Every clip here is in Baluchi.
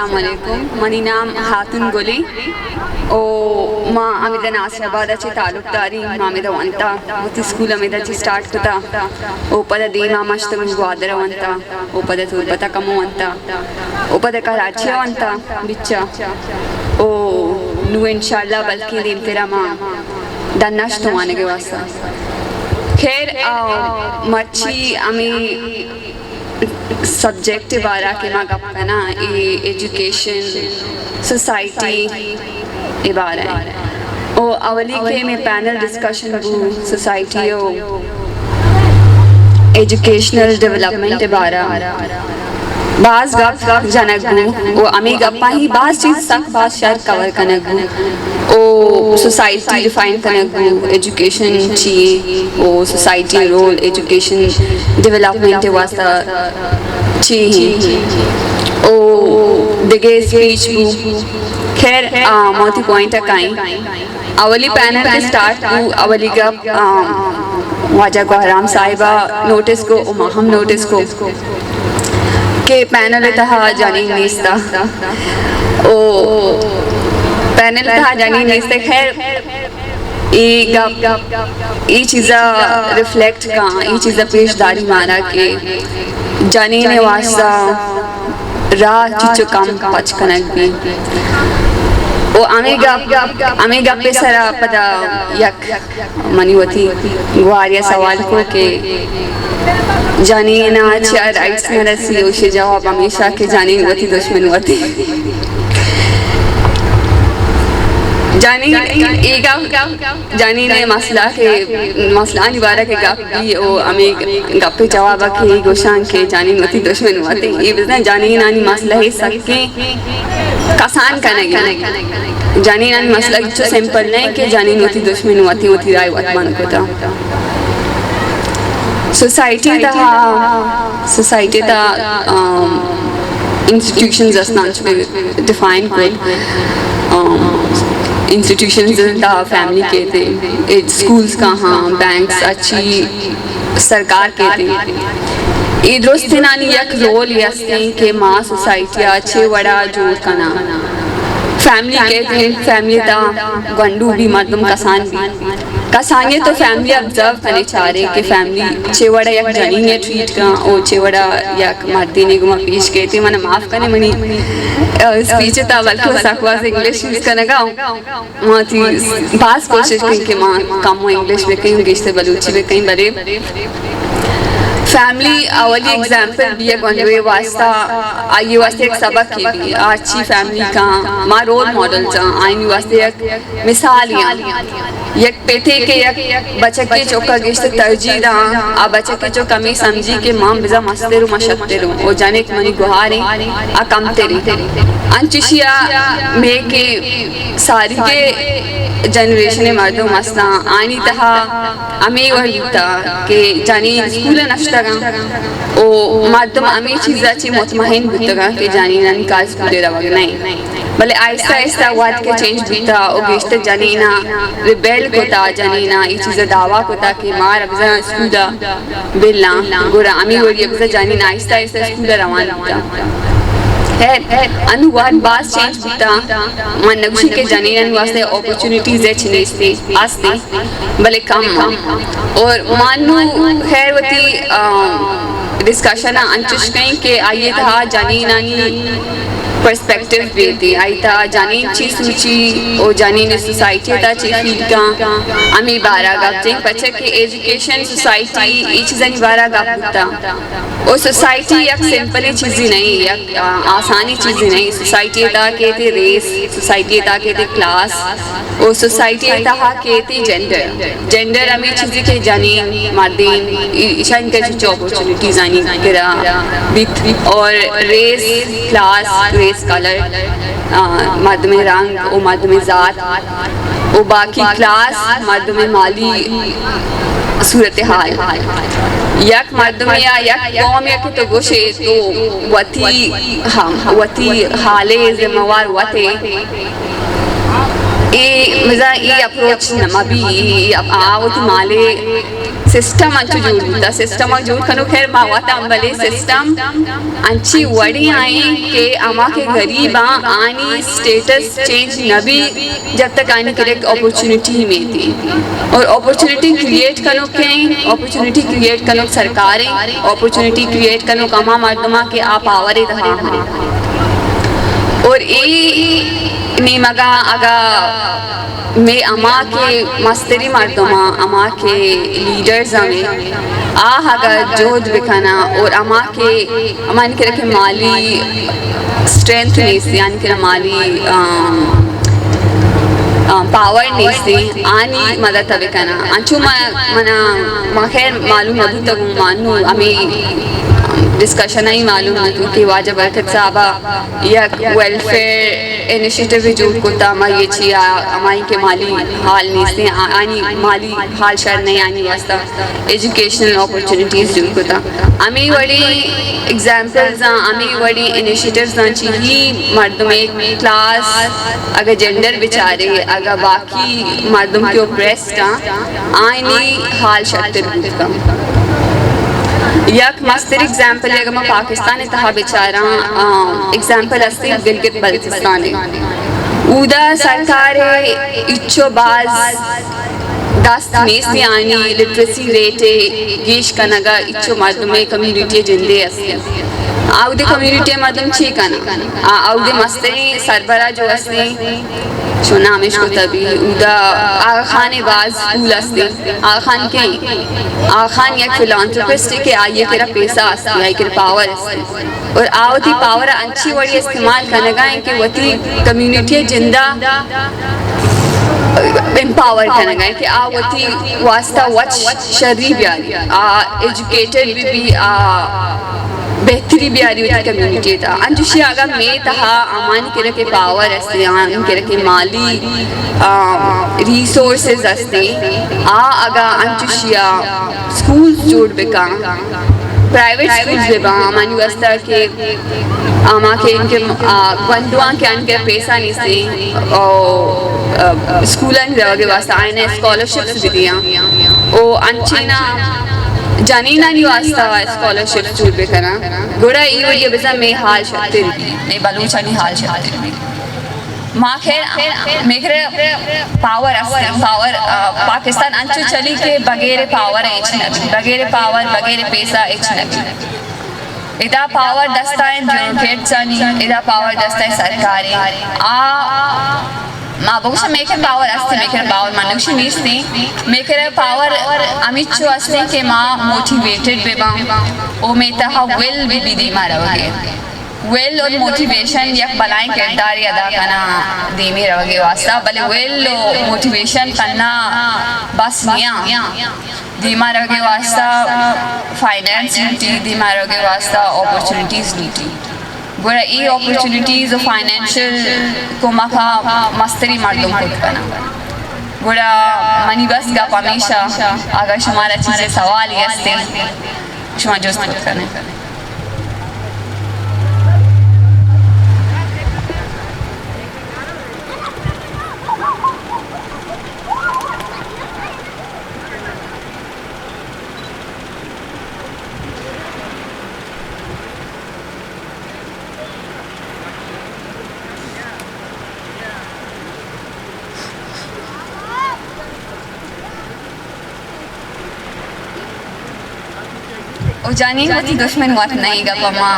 السلام علیکم، منی نام خاتون گلی او ما ہمیدا ناصر آباد ءَ چہ تعلق داری، ما ہمیدا ونتا، وتی اسکول ہمیدا چہ سٹارٹ کتا او پدا دیما مشتگوں گوادر ءَ ونتا او پدا تربت ءَ کمو ونتا او پدا کراچی ءَ ونتا بچا او نو انشاءاللہ بلکیں دیمترا ما ڈنّ ءَ شتوں وانگ ءِ واسطہ۔ خیر، آ، مرچی ہمے سبجیکٹ ءِ بارہ کہ ما گپ کناں، اے ایجوکیشن، سوسائٹی ءِ بارہ ءَ۔ او اولی کہ مئے پینل ڈسکشن بو سوسائٹی او ایجوکیشنل ڈیولپمنٹ ءِ بارہ ءَ۔ باز گپ جنگ بو او ہمے گپاں ہی باز چیز سک باز شر کور کنگ بو او سوسائٹی ڈیفائن کنگ بو، ایجوکیشن چی ایں او سوسائٹی رول ایجوکیشن ڈیولپمنٹ ءِ واسطہ چی ایں او دگہ اسپیچ بو۔ خیر، آ، ما وتی پوائنٹ ءَ کائیں۔ اولی پینل کہ سٹارٹ بو، اولی گپ، آ، واجہ گوہرام صاحب ءَ نوٹس کو او ما ہم نوٹس کو کہ پینل ءِ تہا جنین نیست ءَ۔ او پینل ءِ تہا جنین نیست ءَ۔ خیر، اے گپ اے چیزا ریفلیکٹ کاں، اے چیزا پیش داری مارا کہ جنین ءِ واسطہ راہ چچو کم پچ کنگ بی۔ او ہمے گپ، ہمے گپ ءِ سرا پدا یک منی وتی گوہارے ءَ سوال کو کہ جنین ءَ چیا رائٹس نہ رسی، اوشی جواب ہمیشہ کہ جنین وتی دشمن وتی۔ جنین اے گپ، جنین ءِ مسئلہ کہ مسئلہ آنی بارہ کہ گپ بی او ہمے گپ ءِ جواب ءَ کہ گوشاں کہ جنین وتی دشمن وتی۔ اے بزاں جنین آنی مسئلہ ءِ سکیں کسان کنگ ءَ۔ جنینانی مسئلہ چو سمپل نہ کہ جنین وتی دشمن وتی، وتی رائے وت بند کتا۔ سوسائٹی تہا، سوسائٹی تہا، آم، انسٹیٹیوشنز استان چکے ڈیفائن کو، آم، انسٹیٹیوشنز تہا فیملی کیتے، اسکولز کا ہاں، بینکس، اچھی سرکار کیتے۔ اے درستینانی یک رول ءِ استیں کہ ما سوسائٹی ءَ چے وڑا جوڑ کناں۔ فیملی کیتے، فیملی تا گونڈو بی، مردم کسان بی۔ کسانی تو فیملی آبزرو کنے چارے کہ فیملی چے وڑا یک جنین ءَ ٹریٹ کن او چے وڑا یک مردینے گما پیش کیتے۔ من معاف کنے منی، آ، اسپیچ تا بلکہ سک باز انگلش یوز کنگا۔ ما وتی باز کوشش کن کہ ما کم انگلش بکیں، گیشتر بلوچی بکیں، بلے فیملی اولی ایگزامپل بی گونڈوے واسطہ، آئی واسطہ یک سبق بی۔ آرچی فیملی کا ما رول ماڈل جاں، آئینی واسطہ یک مثال یا یک پتے کہ یک بچکے چوکا گیشتر ترجیح داں، آ بچکے چوکا می سمجھی کہ ما بزا مستر و ما شتر ہوں، او جنک منی گوہاریں آ کمتریں۔ انچشی آ میں کہ ساری کے جنریشن مردم استاں، آنی تہا ہمے وڑ بوتا کہ جنین اسکول نشتگاں او مردم ہمے چیزا چی مطمئن بوتگاں کہ جنینانی کا اسکول روگ نہیں۔ بلے آہستہ آہستہ وقت کے چینج بوتا او گیشتر جنینا ریبیل کتا، جنینا یہ چیز دعویٰ کتا کہ مار بزاں اسکول بلاں، گڑا ہمے وڑی بزاں جنین آہستہ آہستہ اسکول روان بوتا۔ خیر، انو وہد باز چینج بوتا۔ من نگوشی کہ جنینان واسطے اپرچونیٹیز ہچ نیستی، آستی، بلے کم۔ اور مانو خیر وتی، آ، ڈسکشن انچش کہیں کہ آئیے تہا جنینانی پرسپیکٹیو بیتی، آئی تہا جنین چی سوچی او جنین سوسائٹی تہا چی فیل کن، ہمے بارہ گپ جیں، پچہ کہ ایجوکیشن، سوسائٹی، ای چیزانی بارہ گپ بوتا۔ او سوسائٹی یک سمپل چیزی نہیں، یک، آ، آسانی چیزی نہیں۔ سوسائٹی تہا کیتے ریس، سوسائٹی تہا کیتے کلاس، او سوسائٹی تہا کیتے جینڈر۔ جینڈر ہمیں چیزی کہ جنین، مردین، ای-، ایشان کے چچو اپرچونیٹیز آنی کرا بیت۔ اور ریس، کلاس، ریس کلر، آ، مردم رنگ او مردم ذات او باقی کلاس، مردم مالی صورتحال۔ یک مردم یا یک قوم یا کہ تو گوشے تو وتی ہم، وتی حالے ذمہ وار وتے۔ اے مزا اے اپروچ نہ مہ بی، اے اپ-، آ وتی مالے سسٹم انچو جوڑ بوتا، سسٹم ءَ جوڑ کنو، خیر ما وت ہم، بلے سسٹم انچی وڑی آئیں کہ ہما کہ غریب آں آنی اسٹیٹس چینج نہ بی جب تک آنی کرک اپرچونٹی میتی۔ اور اپرچونٹی کریئیٹ کنوک کئیں؟ اپرچونٹی کریئیٹ کنوک سرکاریں، اپرچونٹی کریئیٹ کنوک ہما مردماں کہ آ پاور ءِ تہا ہاں۔ اور اے نیمگا اگا مئے ہما کہ مستری مردماں، ہما کہ لیڈرز ہمیں، آ اگا جہد بکناں اور ہما کہ ہمانی کرا کہ مالی اسٹرینتھ نیست، یعنی کہ مالی، آم، آم، پاور نیست، آنی مدد بکناں۔ انچو ما، منا، ما خیر معلوم نہ بوتگ، ما نو ہمیں ڈسکشن ہی معلوم نہ بوت کہ واجہ برکت صاحبہ یک ویلفیئر انیشیٹو جوڑ کتا، ما یہ چیا ہمائی کے مالی حال نیست، آ-، آنی مالی حال شر نہیں، آنی واسطہ ایجوکیشنل اپرچونیٹیز جوڑ کتا۔ ہمیں وڑی ایگزامپلز آں، ہمیں وڑی انیشیٹیوز آں، چی ہی مردم ایک کلاس، اگر جینڈر بچارے، اگر باقی مردم کے اوپریسڈ آں، آئینی حال شتر بوت کن۔ یک مستر ایگزامپل اگر ما پاکستان تہا بچاراں، آ، ایگزامپل ہستی گلگت بلتستان۔ اودا سرکار اچو باز دست نیست، یعنی لٹریسی ریٹ گیش کنگا اچو مردم کمیونٹی جندے است۔ آودے کمیونٹی مردم چی کن؟ آ، آودے مستریں سربراہ جو است، شو نامش کو تبی، اودا آغا خان باز پول است۔ آغا خان کے؟ آغا خان یک فلانتھروپسٹ کہ آئی کرا پیسہ است، آئی کرا پاور است۔ اور آ وتی پاور ءَ انچی وڑی استعمال کنگا ہیں کہ وتی کمیونٹی جندا امپاور کنگا ہیں کہ آ وتی واسطہ وت شری بیاری، آ ایجوکیٹڈ بی بی، آ بہتری بیاری وتی کمیونٹی تا۔ انچوشی اگا مے تہا آمانی کرا کہ پاور استے، آمانی کرا کہ مالی، آ، ریسورسز استے، آ اگا انچوشی آ سکولز جوڑ بکاں، پرائیویٹ سکولز بہ باں، ہمانی واسطہ کہ ہما کہ ان کے، آ، گونڈواں کہ ان کے پیسہ نیستی، او، آ، سکولانی روگے واسطہ آئین اسکالرشپس بدیاں، او انچینا جنینانی واسطہ اسکالرشپس جوڑ بکناں، گڑا ای وڑی بزاں مے حال شتر بی، مے بلوچانی حال شتر بی۔ ما خیر، میکرے پاور است، پاور، آ، پاکستان انچو چلی کہ بغیر پاور ہچ نہ بی، بغیر پاور، بغیر پیسہ ہچ نہ بی۔ ادا پاور دستا ہیں بیوروکریٹسانی، ادا پاور دستا ہیں سرکاری۔ آ، ما بگوشم میکر پاور است، میکر پاور منوشی نیستی۔ میکر پاور ہمیچو است کہ ما موٹیویٹڈ بباں، او میتہا ول بی بی دیما روگے۔ ول اور موٹیویشن یک بلائیں کردارے ادا کناں دیمی روگے واسطہ، بلے ول و موٹیویشن تھنا بس نیاں۔ دیما روگے واسطہ فائنانس لوٹی، دیما روگے واسطہ اپرچونیٹیز لوٹی۔ گڑا ای اپرچونیٹیز و فائنانشل کمکا مستری مردم کت کناں۔ گڑا منی بس گپ ہمیشہ، اگر شمارا چیزے سوالی ہستے، شما جست کت کنے۔ او جنین وتی دشمن وت نہ ایں، گپ ما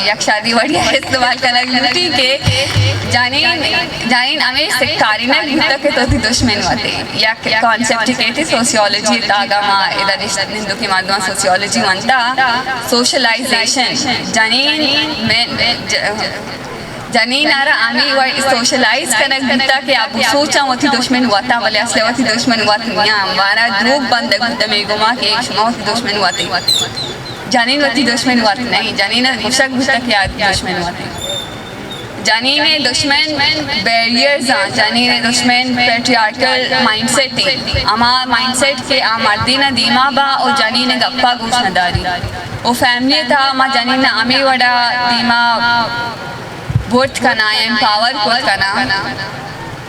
یک شادی وڑی ءَ استعمال کنگ لوٹی کہ جنین، جنین ہمے سکارینگ بوتگ کہ تو وتی دشمن وت ئے۔ یک کانسپٹ کہ تھی سوسیولوجی ءِ تہا ما ادا نشت نندوکیں مردماں سوسیولوجی ونتا، سوشلائزیشن، جنین میں، ج-، جنین ءَ را ہمے وڑ سوشلائز کنگ بوتا کہ آ بسوچاں وتی دشمن وتاں، بلے اصل ءَ وتی دشمن وت نیاں۔ مارا دروگ بندگ بوتا مئے گوما کہ شما وتی دشمن وت ئے۔ جنین وتی دشمن وت نہ ایں، جنین ءَ گوشگ بوتا کہ آ دشمن وت ایں۔ جنین ءِ دشمن بیریئرز آں، جنین ءِ دشمن پیٹریارکل مائنڈ سیٹ ایں، ہما مائنڈ سیٹ کہ آ مردین ءَ دیما با و جنین ءِ گپا گوش نہ داری۔ و فیملی ءِ تہا ما جنین ءَ ہمے وڑا دیما برت کناں، امپاور کت کناں۔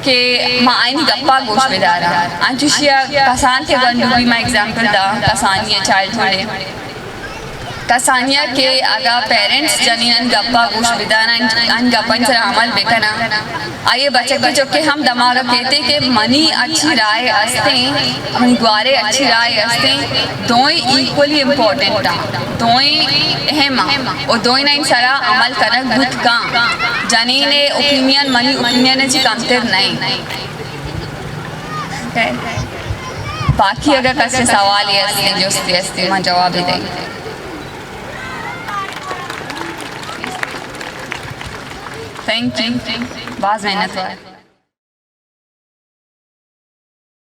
کہ ما آئینی گپا گوش بداراں۔ انچوشی ء کسان کہ گونڈو بی ما ایگزامپل دا، کسانی ء چائلڈ ہوڈ ء۔ کسانی ء کہ اگاں پیرنٹس جنین ان گپا گوش بداراں، ان گپانی سرا عمل بکناں، آئی ء بچک ء چکے ہم دماغ ء کیتے کہ منی اچھی رائے استیں، منی گوارے اچھی رائے استیں، دوئیں ایکولی امپورٹنٹ آں، دوئیں اہم آں، و دوئینانی سرا عمل کنگ بوت کاں۔ جنین ء اوپینین منی اوپینین ء چی کمتر نہ انت۔ باقی اگر کسی سوالی ہستی، جستی ہستی، من جوابی دیں۔ Thank you. باز محنت وار۔